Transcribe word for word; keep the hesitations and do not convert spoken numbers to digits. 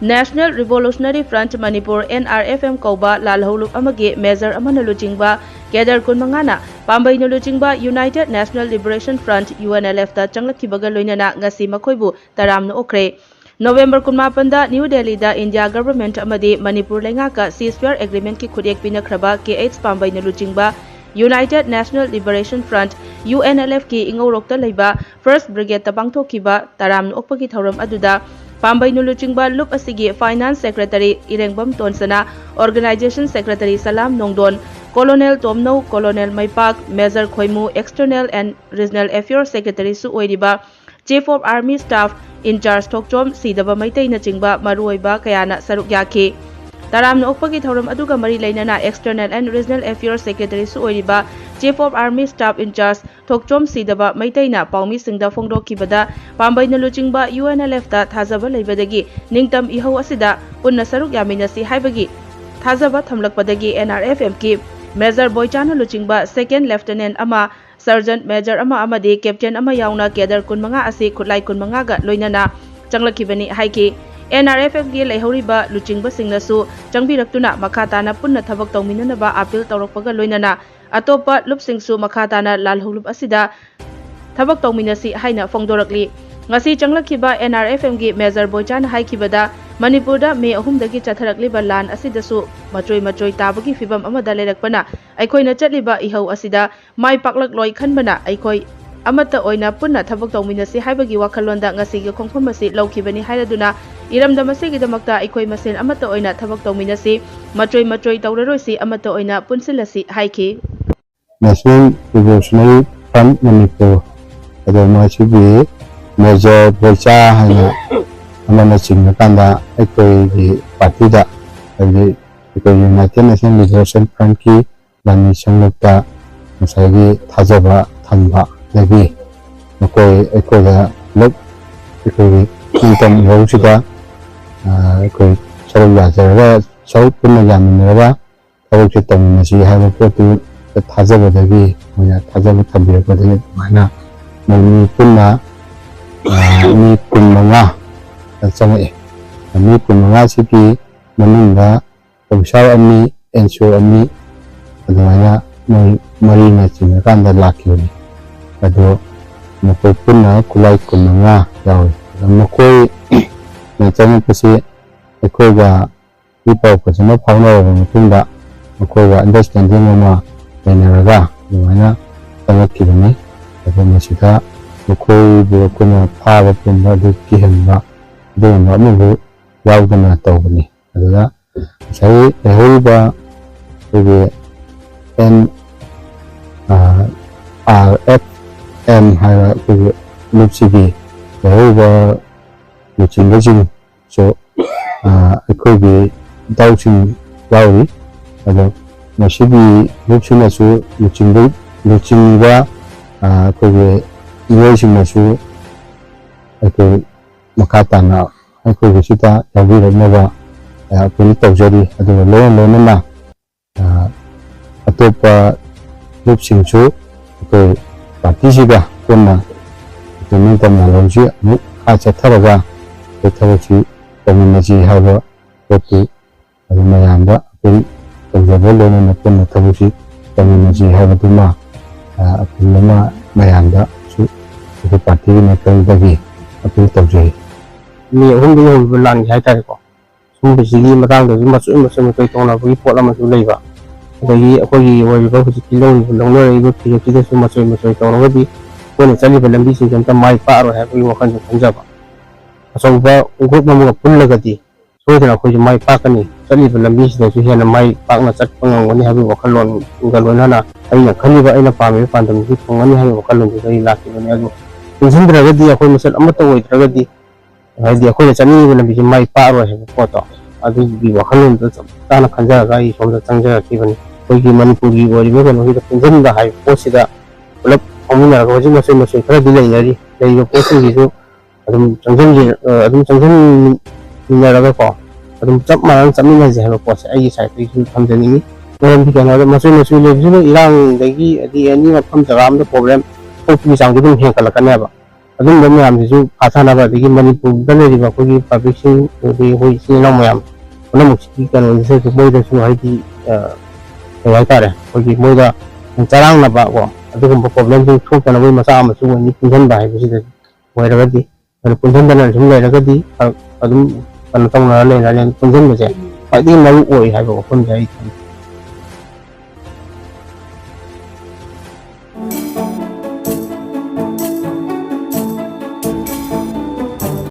National Revolutionary Front Manipur, N R F M, ꯀꯧꯕ ꯂꯥꯜꯍꯧꯂꯨꯞ ꯑꯃꯒꯤ major ꯑꯃꯅ ꯂꯨꯆꯤꯡꯕ cadre ꯀꯨꯟꯃꯉꯥꯅ ꯄꯥꯝꯕꯩꯅ ꯂꯨꯆꯤꯡꯕ United National Liberation Front, U N L F, ꯇ ꯆꯪꯂꯛꯈꯤꯕꯒ ꯂꯣꯏꯅꯅ ꯉꯁꯤ ꯃꯈꯣꯏꯕꯨ ꯇꯔꯥꯝꯅ ꯑꯣꯛꯈ꯭ꯔꯦ꯫ ꯅꯣꯕꯦꯝꯕꯔ ꯀꯨꯟꯃꯥꯄꯟꯗ ꯅ꯭ꯌꯨ ꯗꯦꯜꯂꯤꯗ ꯏꯟꯗꯤꯌꯥ government ꯑꯃꯗꯤ ꯃꯅꯤꯄꯨꯔ ꯂꯩꯉꯥꯛꯀ ceasefire agreement ꯀꯤ ꯈꯨꯠꯌꯦꯛ ꯄꯤꯅꯈ꯭ꯔꯕ ꯀꯦ ꯑꯩꯆ ꯄꯥꯝꯕꯩꯅ ꯂꯨꯆꯤꯡꯕ United National Liberation Front, U N L F, ꯀꯤ ꯏꯉꯧꯔꯣꯛꯇ ꯂꯩꯕ First Brigade ꯇ ꯄꯥꯡꯊꯣꯛꯈꯤꯕ ꯇꯔꯥꯝꯅ ꯑꯣꯛꯄꯒꯤ ꯊꯧꯔꯝ ꯑꯗꯨꯗ ꯄꯥꯝꯕꯩꯅ ꯂꯨꯆꯤꯡꯕ ꯂꯨꯞ ꯑꯁꯤꯒꯤ Finance Secretary ꯏꯔꯦꯡꯕꯝ ꯇꯣꯟꯁꯅꯥ, Organization Secretary Salam ꯅꯣꯡꯗꯣꯟ, Colonel ꯇꯣꯝꯅꯧ, Colonel ꯃꯩꯄꯥꯛ, Major ꯈꯣꯏꯃꯨ, External and Regional Affairs Secretary ꯁꯨ ꯑꯣꯏꯔꯤꯕ Chief of Army Staff in charge ꯊꯣꯛꯆꯣꯝ ꯁꯤꯗꯕ ꯃꯩꯇꯩꯅꯆꯤꯡꯕ ꯃꯔꯨꯑꯣꯏꯕ ꯀꯌꯥꯅ ꯁꯔꯨꯛ ꯌꯥꯈꯤ꯫ ꯇꯔꯥꯝꯅ ꯑꯣꯛꯄꯒꯤ ꯊꯧꯔꯝ ꯑꯗꯨꯒ ꯃꯔꯤ ꯂꯩꯅꯅ External and Regional Affairs Secretary ꯁꯨ ꯑꯣꯏꯔꯤꯕ Chief of Army Staff in charge ꯊꯣꯛꯆꯣꯝ ꯁꯤꯗꯕ ꯃꯩꯇꯩꯅ ꯄꯥꯎꯃꯤꯁꯤꯡꯗ ꯐꯣꯡꯗꯣꯛꯈꯤꯕꯗ, ꯄꯥꯝꯕꯩꯅ ꯂꯨꯆꯤꯡꯕ U N L F ꯇ ꯊꯥꯖꯕ ꯂꯩꯕꯗꯒꯤ ꯅꯤꯡꯇꯝ ꯏꯍꯧ ꯑꯁꯤꯗ ꯄꯨꯟꯅ ꯁꯔꯨꯛ ꯌꯥꯃꯤꯟꯅꯁꯤ ꯍꯥꯏꯕꯒꯤ ꯊꯥꯖꯕ ꯊꯝꯂꯛꯄꯗꯒꯤ N R F M ꯀꯤ Major ꯕꯣꯏꯆꯥꯅ ꯂꯨꯆꯤꯡꯕ Second Lieutenant ꯑꯃ, Sergeant Major ꯑꯃ ꯑꯃꯗꯤ Captain ꯑꯃ ꯌꯥꯎꯅ cadre ꯀꯨꯟꯃꯉꯥ ꯑꯁꯤ ꯈꯨꯠꯂꯥꯏ ꯀꯨꯟꯃꯉꯥꯒ ꯂꯣꯏꯅꯅ ꯆꯪꯂꯛꯈꯤꯕꯅꯤ ꯍꯥꯏꯈꯤ꯫ N R F M ꯒꯤ ꯂꯩꯍꯧꯔꯤꯕ ꯂꯨꯆꯤꯡꯕꯁꯤꯡꯅꯁꯨ ꯆꯪꯕꯤꯔꯛꯇꯨꯅ ꯃꯈꯥ ꯇꯥꯅ ꯄꯨꯟꯅ ꯊꯕꯛ ꯇꯧꯃꯤꯟꯅꯅꯕ appeal ꯇꯧꯔꯛꯄꯒ ꯂꯣꯏꯅꯅ ꯑꯇꯣꯞꯄ ꯂꯨꯞꯁꯤꯡꯁꯨ ꯃꯈꯥ ꯇꯥꯅ ꯂꯥꯜꯍꯧꯂꯨꯞ ꯑꯁꯤꯗ ꯊꯕꯛ ꯇꯧꯃꯤꯟꯅꯁꯤ ꯍꯥꯏꯅ ꯐꯣꯡꯗꯣꯔꯛꯂꯤ꯫ ꯉꯁꯤ ꯆꯪꯂꯛꯈꯤꯕ N R F M ꯒꯤ Major ꯕꯣꯏꯆꯥꯅ ꯍꯥꯏꯈꯤꯕꯗ, ꯃꯅꯤꯄꯨꯔꯗ ꯃꯦ ꯑꯍꯨꯝꯗꯒꯤ ꯆꯠꯊꯔꯛꯂꯤꯕ ꯂꯥꯟ ꯑꯁꯤꯗꯁꯨ ꯃꯆꯣꯏ ꯃꯆꯣꯏ ꯇꯥꯕꯒꯤ ꯐꯤꯚꯝ ꯑꯃꯗ ꯂꯩꯔꯛꯄꯅ ꯑꯩꯈꯣꯏꯅ ꯆꯠꯂꯤꯕ ꯏꯍꯧ ꯑꯁꯤꯗ ꯃꯥꯏ ꯄꯥꯛꯂꯛꯂꯣꯏ ꯈꯟꯕꯅ ꯑꯩꯈꯣꯏ ꯑꯃꯠꯇ ꯑꯣꯏꯅ ꯄꯨꯟꯅ ꯊꯕꯛ ꯇꯧꯃꯤꯟꯅꯁꯤ ꯍꯥꯏꯕꯒꯤ ꯋꯥꯈꯜꯂꯣꯟꯗ ꯉꯁꯤꯒꯤ ꯈꯣꯡꯐꯝ ꯑꯁꯤ ꯂꯧꯈꯤꯕꯅꯤ ꯍꯥꯏꯔꯗꯨꯅ, ꯏꯔꯝꯗꯝ ꯑꯁꯤꯒꯤꯗꯃꯛꯇ ꯑꯩꯈꯣꯏ ꯃꯁꯦꯟ ꯑꯃꯠꯇ ꯑꯣꯏꯅ ꯊꯕꯛ ꯇꯧꯃꯤꯟꯅꯁꯤ, ꯃꯆꯣꯏ ꯃꯆꯣꯏ ꯇꯧꯔꯔꯣꯏꯁꯤ, ꯑꯃꯠꯇ ꯑꯣꯏꯅ ꯄꯨꯟꯁꯤꯜꯂꯁꯤ ꯍꯥꯏꯈꯤ꯫ National Revolutionary Front Manipur, ꯑꯗꯣ ꯃꯁꯤꯒꯤ Major ꯕꯣꯏꯆꯥ ꯍꯥꯏꯅ ꯑꯃꯅ ꯆꯤꯡꯉꯀꯥꯟꯗ ꯑꯩꯈꯣꯏꯒꯤ party ꯗ, ꯍꯥꯏꯗꯤ ꯑꯩꯈꯣꯏ United National Liberation Front ꯀꯤ ꯂꯥꯟꯃꯤ ꯁꯪꯂꯨꯞꯇ ꯉꯁꯥꯏꯒꯤ ꯊꯥꯖꯕ ꯊꯝꯕꯗꯒꯤ ꯃꯈꯣꯏ ꯑꯩꯈꯣꯏꯗ ꯄꯨꯂꯞ ꯑꯩꯈꯣꯏꯒꯤ ꯅꯤꯡꯇꯝ ꯏꯍꯧꯁꯤꯗ, ꯑ, ꯑꯩꯈꯣꯏ ꯁꯔꯨꯛ ꯌꯥꯖꯔꯒ, ꯁꯔꯨꯛ ꯄꯨꯟꯅ ꯌꯥꯃꯤꯟꯅꯔꯒ ꯊꯕꯛꯁꯦ ꯇꯧꯃꯤꯟꯅꯁꯤ ꯍꯥꯏꯕ ꯄꯣꯠꯇꯨ ꯊꯥꯖꯕꯗꯒꯤ, ꯃꯣꯏꯅ ꯊꯥꯖꯕ ꯊꯝꯕꯤꯔꯛꯄꯗꯒꯤ ꯑꯗꯨꯃꯥꯏꯅ ꯃꯣꯏ ꯃꯤ ꯄꯨꯟꯅ, ꯑ, ꯃꯤ ꯀꯨꯟꯃꯉꯥ ꯆꯪꯉꯛꯑꯦ꯫ ꯃꯤ ꯀꯨꯟꯃꯉꯥꯁꯤꯒꯤ ꯃꯅꯨꯡꯗ ꯑꯣꯐꯤꯁꯥꯔ ꯑꯅꯤ, ꯑꯦꯟ ꯁꯤ ꯑꯣ ꯑꯅꯤ, ꯑꯗꯨꯃꯥꯏꯅ ꯃꯣꯏ ꯃꯔꯤꯅ ꯆꯤꯡꯉꯀꯥꯟꯗ ꯂꯥꯛꯈꯤꯕꯅꯤ꯫ ꯑꯗꯣ ꯃꯈꯣꯏ ꯄꯨꯟꯅ ꯈꯨꯠꯂꯥꯏ ꯀꯨꯟꯃꯉꯥ ꯌꯥꯎꯔꯤ꯫ ꯑꯗꯣ ꯃꯈꯣꯏꯅ ꯆꯪꯉꯛꯄꯁꯤ ꯑꯩꯈꯣꯏꯒ ꯏ ꯄꯥꯎ ꯐꯖꯅ ꯐꯥꯎꯅꯔꯕ ꯃꯇꯨꯡꯗ ꯃꯈꯣꯏꯒ ꯑꯟꯗꯔꯁꯇꯦꯟꯗꯤꯡ ꯑꯃ ꯂꯩꯅꯔꯒ ꯑꯗꯨꯃꯥꯏꯅ ꯆꯪꯉꯛꯈꯤꯕꯅꯤ꯫ ꯑꯗꯣ ꯃꯁꯤꯗ ꯃꯈꯣꯏꯕꯨ ꯑꯩꯈꯣꯏꯅ ꯐꯥꯕ ꯄꯨꯟꯕ ꯑꯗꯨ ꯀꯤꯍꯟꯕ ꯑꯗꯨꯒꯨꯝꯕ ꯑꯃꯐꯥꯎ ꯌꯥꯎꯗꯅ ꯇꯧꯕꯅꯤ꯫ ꯑꯗꯨꯗ ꯉꯁꯥꯏ ꯂꯩꯍꯧꯔꯤꯕ ꯑꯩꯈꯣꯏꯒꯤ ꯑꯦꯟ ꯑꯥꯔ ꯑꯦꯐ ꯑꯦꯝ ꯍꯥꯏꯕ ꯑꯩꯈꯣꯏꯒꯤ ꯂꯨꯞꯁꯤꯒꯤ ꯂꯩꯍꯧꯔꯤꯕ ꯂꯨꯆꯤꯡꯕꯁꯤꯡꯁꯨ, ꯑ, ꯑꯩꯈꯣꯏꯒꯤ ꯏꯇꯥꯎꯁꯤꯡ ꯌꯥꯎꯔꯤ꯫ ꯑꯗꯣ ꯃꯁꯤꯒꯤ ꯂꯨꯞꯁꯤꯅꯁꯨ ꯂꯨꯆꯤꯡꯕ, ꯂꯨꯆꯤꯡꯕ, ꯑ, ꯑꯩꯈꯣꯏꯒꯤ ꯃꯤꯑꯣꯏꯁꯤꯡꯅꯁꯨ ꯑꯩꯈꯣꯏ ꯃꯈꯥ ꯇꯥꯅ ꯑꯩꯈꯣꯏꯒꯤꯁꯤꯗ ꯌꯥꯎꯕꯤꯔꯛꯅꯕ, ꯑ, ꯑꯩꯈꯣꯏꯅ ꯇꯧꯖꯔꯤ꯫ ꯑꯗꯨꯒ ꯂꯣꯏꯅ ꯂꯣꯏꯅꯅ, ꯑ, ꯑꯇꯣꯞꯄ ꯂꯨꯞꯁꯤꯡꯁꯨ ꯑꯩꯈꯣꯏ ꯄꯥꯔꯇꯤꯁꯤꯒ ꯄꯨꯟꯅ ꯑꯩꯈꯣꯏ ꯅꯤꯡꯇꯝ ꯂꯥꯜꯍꯧꯁꯤ ꯑꯃꯨꯛ ꯃꯈꯥ ꯆꯠꯊꯔꯒ ꯑꯩꯈꯣꯏ ꯊꯕꯛꯁꯤ ꯇꯧꯃꯤꯟꯅꯁꯤ ꯍꯥꯏꯕ ꯄꯣꯠꯇꯨ ꯑꯗꯨ ꯃꯌꯥꯝꯗ ꯑꯩꯈꯣꯏ ꯇꯧꯖꯕ ꯂꯣꯏꯅꯅ ꯄꯨꯟꯅ ꯊꯕꯛꯁꯤ ꯇꯧꯃꯤꯟꯅꯁꯤ ꯍꯥꯏꯕꯗꯨꯃ, ꯑ, ꯑꯩꯈꯣꯏ ꯑꯃ ꯃꯌꯥꯝꯗꯁꯨ ꯑꯩꯈꯣꯏ ꯄꯥꯔꯇꯤꯒꯤ ꯃꯥꯏꯀꯩꯗꯒꯤ ꯑꯩꯈꯣꯏ ꯇꯧꯖꯩ꯫ ꯃꯤ ꯑꯍꯨꯝꯗꯒꯤ ꯍꯧꯈꯤꯕ ꯂꯥꯟꯒꯤ ꯍꯥꯏꯇꯥꯔꯦꯀꯣ, ꯁꯨꯝꯕꯁꯤꯒꯤ ꯃꯇꯥꯡꯗꯁꯨ ꯃꯆꯣꯏ ꯃꯆꯣꯏ ꯃꯆꯣꯏ ꯇꯧꯅꯕꯒꯤ ꯄꯣꯠ ꯑꯃꯁꯨ ꯂꯩꯕ꯫ ꯑꯗꯒꯤ ꯑꯩꯈꯣꯏꯒꯤ ꯑꯣꯏꯔꯤꯕ ꯍꯧꯖꯤꯛꯀꯤ ꯂꯧꯔꯤꯕ, ꯂꯧꯅꯔꯛꯏꯕ ꯐꯤꯔꯦꯞꯁꯤꯗꯁꯨ ꯃꯆꯣꯏ ꯃꯆꯣꯏ ꯇꯧꯔꯒꯗꯤ ꯑꯩꯈꯣꯏꯅ ꯆꯠꯂꯤꯕ ꯂꯝꯕꯤꯁꯤꯡꯁꯦ ꯑꯝꯇ ꯃꯥꯏ ꯄꯥꯛꯑꯔꯣꯏ ꯍꯥꯏꯕꯒꯤ ꯋꯥꯈꯜꯁꯨ ꯈꯟꯖꯕ꯫ ꯑꯆꯧꯕ ꯒ꯭ꯔꯨꯞ ꯑꯃꯒ ꯄꯨꯜꯂꯒꯗꯤ ꯁꯣꯏꯗꯅ ꯑꯩꯈꯣꯏꯁꯨ ꯃꯥꯏ ꯄꯥꯛꯀꯅꯤ, ꯆꯠꯂꯤꯕ ꯂꯝꯕꯤꯁꯤꯗꯁꯨ ꯍꯦꯟꯅ ꯃꯥꯏ ꯄꯥꯛꯅ ꯆꯠꯄ ꯉꯝꯒꯅꯤ ꯍꯥꯏꯕꯒꯤ ꯋꯥꯈꯜꯂꯣꯟꯒ ꯂꯣꯏꯅꯅ ꯑꯩꯅ ꯈꯜꯂꯤꯕ, ꯑꯩꯅ ꯄꯥꯝꯃꯤꯕ ꯄꯥꯟꯗꯝꯁꯤ ꯐꯪꯒꯅꯤ ꯍꯥꯏꯕꯒꯤ ꯋꯥꯈꯜꯂꯣꯟꯗꯨꯗ ꯑꯩ ꯂꯥꯛꯈꯤꯕꯅꯤ꯫ ꯑꯗꯨ ꯄꯨꯟꯁꯤꯟꯗ꯭ꯔꯒꯗꯤ, ꯑꯩꯈꯣꯏ ꯃꯁꯦꯜ ꯑꯃꯠꯇ ꯑꯣꯏꯗ꯭ꯔꯒꯗꯤ, ꯍꯥꯏꯗꯤ ꯑꯩꯈꯣꯏꯅ ꯆꯠꯅꯤꯡꯉꯤꯕ ꯂꯝꯕꯤꯁꯤ ꯃꯥꯏ ꯄꯥꯛꯑꯔꯣꯏ ꯍꯥꯏꯕ ꯄꯣꯠꯇꯣ, ꯑꯗꯨꯒꯤ ꯋꯥꯈꯜꯂꯣꯟꯗꯨꯗ ꯆꯞ ꯆꯥꯅ ꯈꯟꯖꯔꯒ ꯑꯩ ꯁꯣꯝꯗ ꯆꯪꯖꯔꯛꯈꯤꯕꯅꯤ꯫ ꯑꯩꯈꯣꯏꯒꯤ ꯃꯅꯤꯄꯨꯔꯒꯤ ꯑꯣꯏꯔꯤꯕ ꯀꯩꯅꯣꯁꯤꯗ ꯄꯨꯟꯁꯤꯟꯕ ꯍꯥꯏꯕ ꯄꯣꯠꯁꯤꯗ ꯄꯨꯂꯞ ꯐꯥꯎꯃꯤꯟꯅꯔꯒ ꯍꯧꯖꯤꯛ ꯃꯆꯣꯏ ꯃꯆꯣꯏ ꯈꯔꯗꯤ ꯂꯩꯅꯔꯤ꯫ ꯂꯩꯔꯤꯕ ꯄꯣꯠꯁꯤꯡꯁꯤꯁꯨ ꯑꯗꯨꯝ ꯆꯪꯁꯤꯟꯕꯤ-, ꯑ, ꯑꯗꯨꯝ ꯆꯪꯁꯤꯟꯃꯤꯟꯅꯔꯒꯀꯣ, ꯑꯗꯨꯝ ꯆꯞ ꯃꯥꯟꯅꯅ ꯆꯠꯃꯤꯟꯅꯁꯦ ꯍꯥꯏꯕ ꯄꯣꯠꯁꯦ ꯑꯩꯒꯤ ꯁꯥꯏꯠꯇꯒꯤ ꯁꯨꯝ ꯊꯝꯖꯅꯤꯡꯉꯤ꯫ ꯃꯔꯝꯗꯤ ꯀꯩꯅꯣꯗ ꯃꯆꯣꯏ ꯃꯆꯣꯏ ꯂꯩꯕꯁꯤꯅ ꯏꯔꯥꯡꯗꯒꯤ ꯑꯗꯒꯤ ꯑꯦꯅꯤ ꯃꯐꯝ ꯖꯒꯥ ꯑꯃꯗ ꯄ꯭ꯔꯣꯕ꯭ꯂꯦꯝ ꯊꯣꯛꯄꯒꯤ ꯆꯥꯡꯁꯨ ꯑꯗꯨꯝ ꯍꯦꯟꯒꯠꯂꯛꯀꯅꯦꯕ꯫ ꯑꯗꯨꯝꯕ ꯃꯌꯥꯝꯁꯤꯁꯨ ꯐꯥꯊꯅꯕ, ꯑꯗꯒꯤ ꯃꯅꯤꯄꯨꯔꯗ ꯂꯩꯔꯤꯕ ꯑꯩꯈꯣꯏꯒꯤ ꯄꯕ꯭ꯂꯤꯛꯁꯤꯡ, ꯑꯗꯒꯤ ꯑꯩꯈꯣꯏ ꯏꯆꯤꯜ ꯏꯅꯥꯎ ꯃꯌꯥꯝ ꯄꯨꯝꯅꯃꯛꯁꯤꯒꯤ ꯀꯩꯅꯣꯁꯤꯁꯨ ꯃꯣꯏꯗꯁꯨ ꯍꯥꯏꯗꯤ ꯀꯩ ꯍꯥꯏꯇꯥꯔꯦ, ꯑꯩꯈꯣꯏꯒꯤ ꯃꯣꯏꯗ ꯆꯔꯥꯡꯅꯕ ꯀꯣ, ꯑꯗꯨꯒꯨꯝꯕ ꯄ꯭ꯔꯣꯕ꯭ꯂꯦꯝꯁꯤꯡ ꯊꯣꯛꯇꯅꯕꯒꯤ ꯃꯆꯥꯛ ꯑꯃꯁꯨ ꯑꯣꯏꯅꯤ ꯄꯨꯟꯁꯤꯟꯕ ꯍꯥꯏꯕꯁꯤꯗ ꯑꯣꯏꯔꯒꯗꯤ꯫ ꯑꯗꯨꯅ ꯄꯨꯟꯁꯤꯟꯗꯅ ꯁꯨꯝ ꯂꯩꯔꯒꯗꯤ ꯑꯗꯨꯝ ꯀꯩꯅꯣ ꯇꯧꯅꯔ ꯂꯩꯅꯔꯦ꯫ ꯄꯨꯟꯁꯤꯟꯕꯁꯦ ꯈ꯭ꯋꯥꯏꯗꯒꯤ ꯃꯔꯨ ꯑꯣꯏ ꯍꯥꯏꯕ ꯋꯥꯐꯝꯁꯦ ꯑꯩ ꯊꯝꯖꯩ꯫